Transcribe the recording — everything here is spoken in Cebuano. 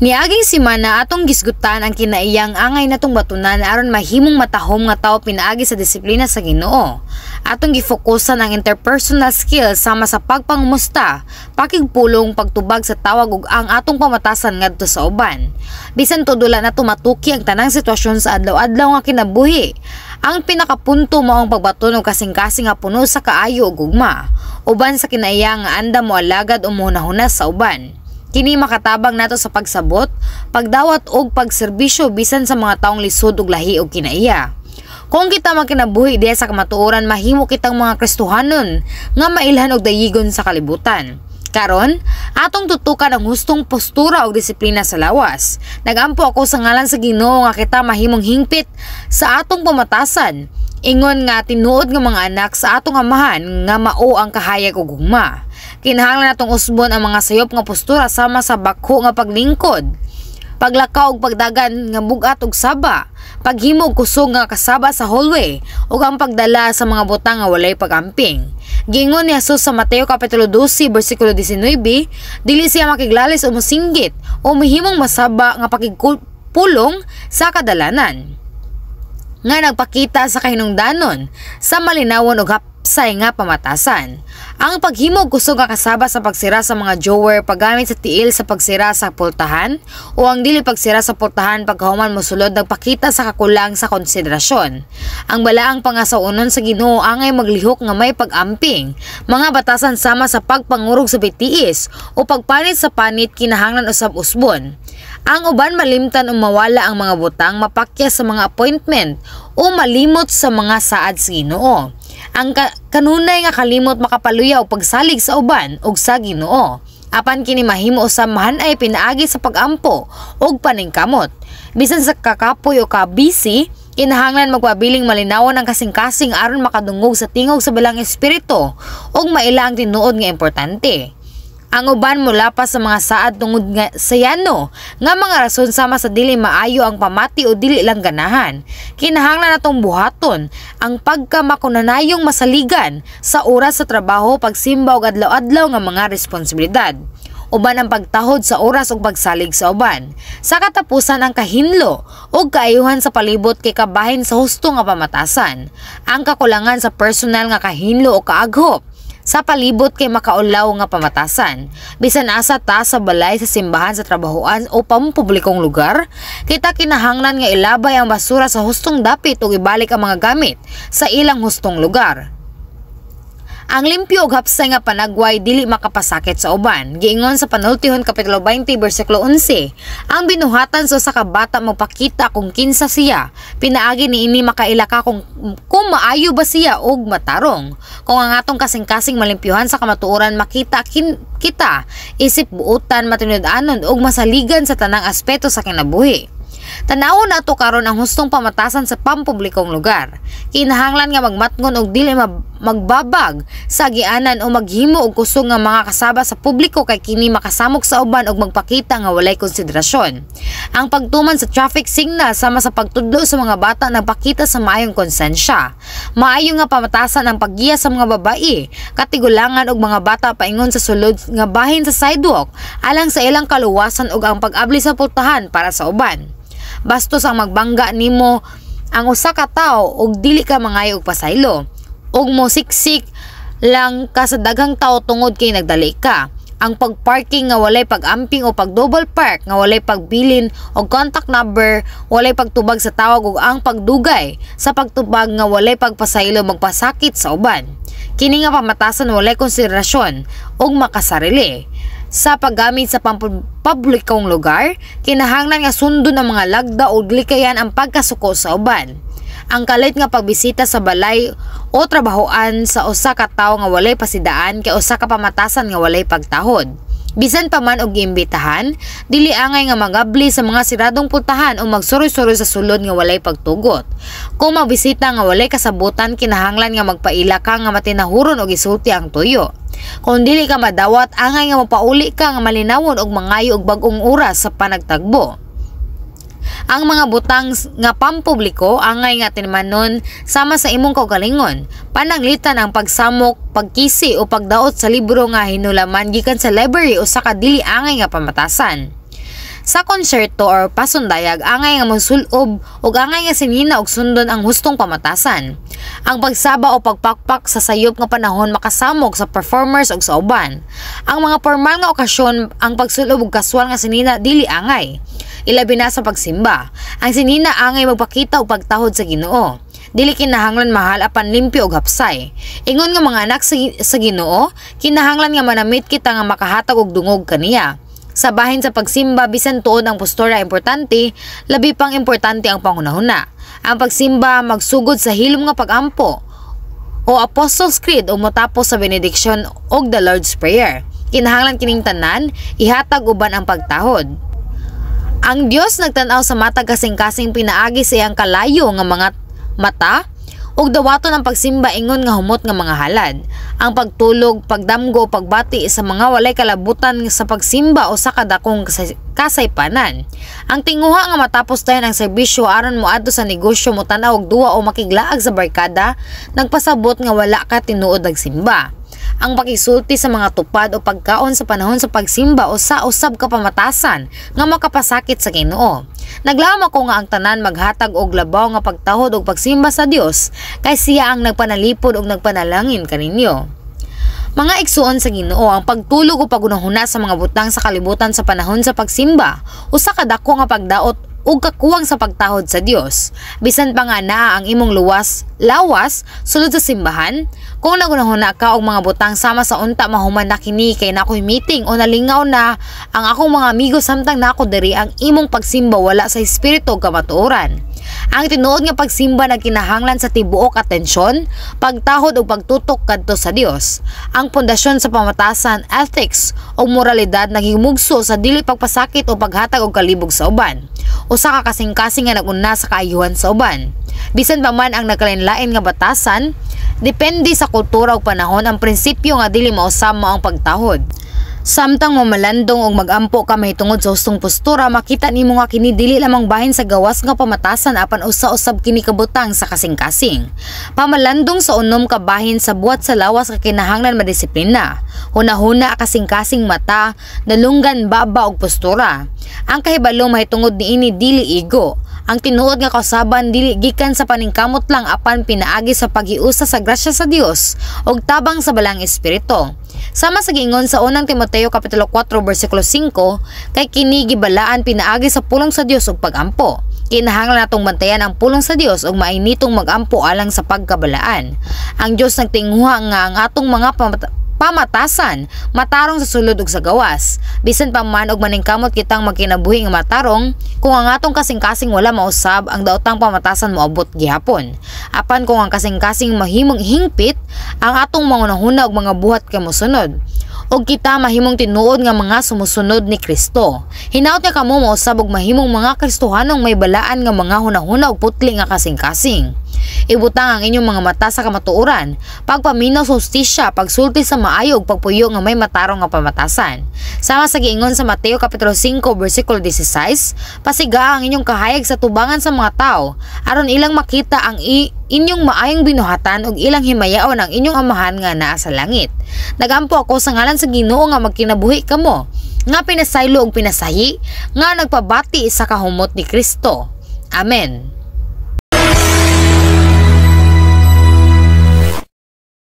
Niaging semana, atong gisgutan ang kinaiyang angay natong batunan aron mahimong matahom nga tawo pinaagi sa disiplina sa Ginoo. Atong gifokusan ang interpersonal skills sama sa pagpangumusta, pakigpulong, pagtubag sa tawag ug ang atong pamatasan ngadto sa uban. Bisan tudula nato matuki ang tanang sitwasyon sa adlaw-adlaw nga kinabuhi, ang pinakapunto mao ang pagbaton og kasing-kasing nga puno sa kaayo ug gugma, uban sa kinaiya nga andam moalagad o mohunahuna sa uban. Kini makatabang nato sa pagsabot, pagdawat og pagserbisyo bisan sa mga taong lisod og lahi og kinaiya. Kung kita magkinabuhi diha sa kamatuoran, mahimo kitang mga Kristohanon nga mailhan og dayigon sa kalibutan. Karon, atong tutukan ang hustong postura ug disiplina sa lawas. Nagampo ako sa ngalan sa Ginoo nga kita mahimong hingpit sa atong pamatasan. Ingon nga tinuod nga mga anak sa atong Amahan nga mao ang kahayag ug gugma. Kinahanglan natong usbon ang mga sayop nga postura sama sa bakho nga paglingkod, paglakaw og pagdagan nga bug-at og saba, paghimo og kusog nga kasaba sa hallway, ug ang pagdala sa mga butang nga walay pagamping. Giingon ni Jesus sa Mateo kapitulo 12 bersikulo 19, dili siya makiglalis o mosinggit o mahimong masaba nga pakigpulong sa kadalanan, nga nagpakita sa kahinungdanon sa malinawon og hapsay nga pamatasan. Ang paghimo og kusog nga kasaba sa pagsira sa mga drawer, paggamit sa tiil sa pagsira sa pultahan o ang dili pagsira sa pultahan pagkahuman mosulod nagpakita sa kakulang sa konsiderasyon. Ang balaang pangasaw-onon sa Ginoo angay maglihok nga may pag-amping. Mga batasan sama sa pagpangurog sa bitiis o pagpanit sa panit kinahanglan usab usbon. Ang uban malimtan o mawala ang mga butang, mapakya sa mga appointment o malimot sa mga saad sa Ginoo. Ang kanunay nga kalimot makapaluya og pagsalig sa uban ug sa Ginoo. Apan kini mahimo usab mahanay pinaagi sa pagampo ug paningkamot. Bisan sa kakapoy o ka-busy, kinahanglan magpabiling malinawon ang kasing-kasing aron makadungog sa tingog sa Balaang Espiritu ug maila ang tinuod nga importante. Ang uban molapas sa mga saad tungod nga sa yano nga mga rason sama sa dili maayo ang pamati o dili lang ganahan. Kinahanglan natong buhaton ang pagkamakunanayong masaligan sa oras sa trabaho, pagsimba ug adlaw-adlaw nga mga responsibilidad, uban ang pagtahod sa oras ug pagsalig sa uban. Sa katapusan, ang kahinlo ug kaayuhan sa palibot kay kabahin sa husto nga pamatasan. Ang kakulangan sa personal nga kahinlo o kaaghop sa palibot kay makaulaw nga pamatasan. Bisan asa ta, sa balay, sa simbahan, sa trabahoan o pampublikong lugar, kita kinahanglan nga ilabay ang basura sa hustong dapit ug ibalik ang mga gamit sa ilang hustong lugar. Ang limpyo ug hapsay nga panagway dili makapasakit sa uban. Giingon sa Panultihon kapitulo 20 bersikulo 11, ang binuhatan sa usa ka bata magpakita kung kinsa siya. Pinaagi niini makaila ka kung maayo ba siya og matarong. Kung ang atong kasing-kasing malimpyuhan sa kamatuoran, makita kita isip buutan, matinud-anon ug masaligan sa tanang aspeto sa kinabuhi. Tanawon nato karon ang hustong pamatasan sa pampublikong lugar. Kinahanglan nga magmatngon og dili magbabag sa agianan o maghimo og kusog nga mga kasaba sa publiko kay kini makasamok sa uban og magpakita nga walay konsiderasyon. Ang pagtuman sa traffic signal sama sa pagtudlo sa mga bata nagpakita sa maayong konsensya. Maayo nga pamatasan ang paggiya sa mga babae, katigulangan ug mga bata paingon sa sulod nga bahin sa sidewalk alang sa ilang kaluwasan ug ang pag-abli sa pultahan para sa uban. Bastos ang magbangga nimo ang usa ka tawo ug dili ka mangayo og pasaylo ug mosiksik lang ka sa daghang tawo tungod kay nagdali ka. Ang pagparking nga walay pag-amping o pag-double park nga walay pagbilin og contact number, walay pagtubag sa tawag ug ang pagdugay sa pagtubag nga walay pagpasaylo magpasakit sa uban. Kini nga pamatasan walay konsiderasyon ug makasarili. Sa paggamit sa pampublikong lugar, kinahanglan nga sundon ang mga lagda o likayan ang pagkasuko sa uban. Ang kalit nga pagbisita sa balay o trabahoan sa usa ka tawo nga walay pasidaan kay usa ka pamatasan nga walay pagtahod. Bisan pa man og giimbitahan, dili angay nga magabli sa mga siradong pultahan o magsuroy-suroy sa sulod nga walay pagtugot. Kung magbisita nga walay kasabutan, kinahanglan nga magpaila ka nga matinahuron og isulti ang tuyo. Kung dili ka madawat, angay nga mopauli ka nga malinawon og mangayo og bag-ong oras sa panagtagbo. Ang mga butang nga pampubliko angay nga timanon sama sa imong kaugalingon. Pananglitan ang pagsamok, pagkisi o pagdaot sa libro nga hinulaman gikan sa library usa ka dili angay nga pamatasan. Sa konserto or pasundayag, angay nga mosulob ug angay nga sinina og sundon ang hustong pamatasan. Ang pagsaba o pagpakpak sa sayop nga panahon makasamok sa performers ug sa uban. Ang mga formal nga okasyon, ang pagsulob og kaswal nga sinina dili angay. Ilabi na sa pagsimba. Ang sinina angay magpakita og pagtahod sa Ginoo. Dili kinahanglan mahal apan limpyo og hapsay. Ingon nga mga anak sa Ginoo, kinahanglan nga manamit kita nga makahatag og dungog kaniya. Sa bahin sa pagsimba, bisan tuod ang postura importante, labi pang importante ang panghunahuna. Ang pagsimba magsugod sa hilom nga pagampo o Apostles' Creed o motapos sa benediction og the Lord's Prayer. Kinahanglan kining tanan ihatag uban ang pagtahod. Ang Dios nagtan-aw sa matag kasing-kasing pinaagi sa iyang kalayo nga mga mata ug dawaton ang pagsimba ingon nga humot nga mga halad. Ang pagtulog, pagdamgo, pagbati sa mga walay kalabutan sa pagsimba o sa kadakong kasaypanan. Ang tinguha nga matapos dayon ang serbisyo aron moadto sa negosyo, motan-aw og duwa o makiglaag sa barkada, nagpasabot nga wala ka tinuod nagsimba. Ang pakisulti sa mga tupad o pagkaon sa panahon sa pagsimba o sa usab ka pamatasan nga makapasakit sa Ginoo. Naglaom ako nga ang tanan maghatag og labaw nga pagtahod og pagsimba sa Dios kay siya ang nagpanalipod og nagpanalangin kaninyo. Mga igsuon sa Ginoo, ang pagtulog o pagunahuna sa mga butang sa kalibutan sa panahon sa pagsimba usa ka dako nga pagdaot ug kakuwang sa pagtahod sa Dios. Bisan pa nga naa ang imong luwas, lawas sulod sa simbahan, kung nagunahuna ka og mga butang sama sa "Unta mahuman na kini kay na ako'y meeting" o "Nalingaw na ang akong mga amigo samtang nako diri," ang imong pagsimba wala sa espiritu ug kamatuoran. Ang tinuod nga pagsimba nagkinahanglan sa tibuok atensyon, pagtahod ug pagtutok kadto sa Dios. Ang pundasyon sa pamatasan, ethics ug moralidad naghimugso sa dili pagpasakit o paghatag og kalibog sa uban. Usa ka kasing-kasing nga nag-una sa kaayuhan sa uban. Bisan pa man ang nagkalain-lain nga batasan, depende sa kultura ug panahon, ang prinsipyo nga dili mausab mao ang pagtahod. Samtang mamalandong og magampo ka mahitungod sa hustong postura, makita nimo nga kini dili lamang bahin sa gawas nga pamatasan apan usa usab kini kabutang sa kasing-kasing. Pamalandong sa unom ka bahin sa buhat sa lawas ka kinahanglan madisiplina: hunahuna, kasing-kasing, mata, nalunggan, baba ug postura. Ang kahibalo mahitungod niini dili igo. Ang tinuod nga kausaban dili gikan sa paningkamot lang apan pinaagi sa paghiusa sa grasya sa Dios ug tabang sa Balaang Espiritu. Sama sa giingon sa Unang Timoteo kapitulo 4 bersikulo 5, kay kini gibalaan pinaagi sa pulong sa Dios ug pagampo. Kinahanglan natong bantayan ang pulong sa Dios ug mainitong magampo alang sa pagkabalaan. Ang Dios nagtinguha nga ang atong mga pamatasan matarong sa sulod ug sa gawas. Bisan pa man og maningkamot kitang magkinabuhi nga matarong, kung ang atong kasing-kasing wala mausab, ang daotang pamatasan moabot gihapon. Apan kung ang kasing-kasing mahimong hingpit, ang atong mga ug mga buhat kay mosunod og kita mahimong tinuod nga mga sumusunod ni Kristo. Hinaot nga kamo mausab og mahimong mga Kristohanong may balaan nga mga hunahuna ug putli nga kasing-kasing. Ibutang ang inyong mga mata sa kamatuoran, pagpaminaw sa hustisya, pagsulti sa maayo ug pagpuyo nga may matarong nga pamatasan. Sama sa giingon sa Mateo kapitulo 5 bersikulo 16, "Pasigaa ang inyong kahayag sa tubangan sa mga tao aron ilang makita ang inyong maayong binuhatan ug ilang himayaon ang inyong Amahan nga naa sa langit." Nagampo ako sa ngalan sa Ginoo nga magkinabuhi kamo nga pinasaylo ug pinasahi nga nagpabati sa kahumot ni Kristo. Amen.